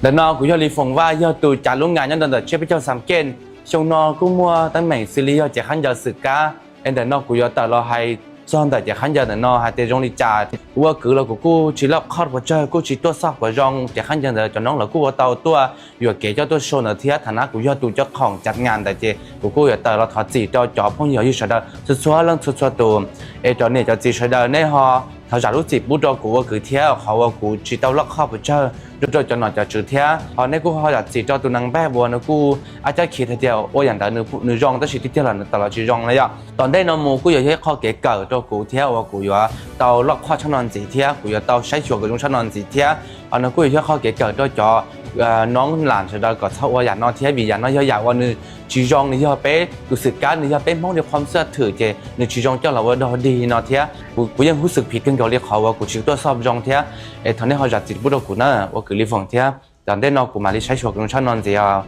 Ntawm no kuv yog Lis Foom Vaj, yog tus cav lub nga nyob rau ntawm tsiab peb caug Xam Keej. Xyoo no kuj muaj teeb meem xws li yog cev khaub ncaws xwm kab, es ntawm no kuv yuav tawm los hais txog ntawm cev khaub ncaws ntawm no hais tias zoo li cas. Kuv ua kwv los kuv kuj tsis loj qhoj puas tsawg, kuj tsis tuaj xoj puas zoo, cev khaub ncaws ntawd cov noob los kuj ua tau tuaj yuam kev coj tuaj show ntawd thiab. Thaum no kuv yog tus coj khoom cav nga ntawd ces kuv kuj yuav tawm los thov txim rau cov phooj ywg sawv daws txhua txhua leej txhua txhua tus. Es cov niam cov txiv sawv daws nej ho thov zam lub txim pub rau kuv ua kwv thiab, qhov uas kuv tsis tau loj qhoj puas tsawg zoo rau cov nom cov tswv thiab. Ho nej kuj ho zam txim rau tus neeg npaj uas nws kuj ab cab khiv hais tias ua yam ntawd nws zoo, tab sis tiag tiag los nws tawm los tsis zoo na yom. Tom ntej no mus kuj yuav yog ib qho kev kawm rau kuv thiab uas kuv yuav tau loj qhoj tshaj no ntxiv thiab kuv yuav tau saib xyuas kom zoo tshaj no ntxiv thiab. Ho no kuj yuav yog qho kev kawm rau cov noob lam sawv daws kom txhob ua yam no thiab, vim yam no yog yam uas nws tsis zoo, nws yog peb tus xwm kab, nws yog peb Hmoob li qhov xwm thwm ces nws tsis zoo coj los ua dog dig no thiab. Kuv yeej hnov xwm phiv kawg nkaus li qhov uas kuv tsis tuaj xoj zoo thiab. Es thov nej ho zam txim pub rau kuv na, ua kwv Lis Foom thiab. Tom ntej no kuv mam li saib xyuas kom zoo tshaj no ntxiv os.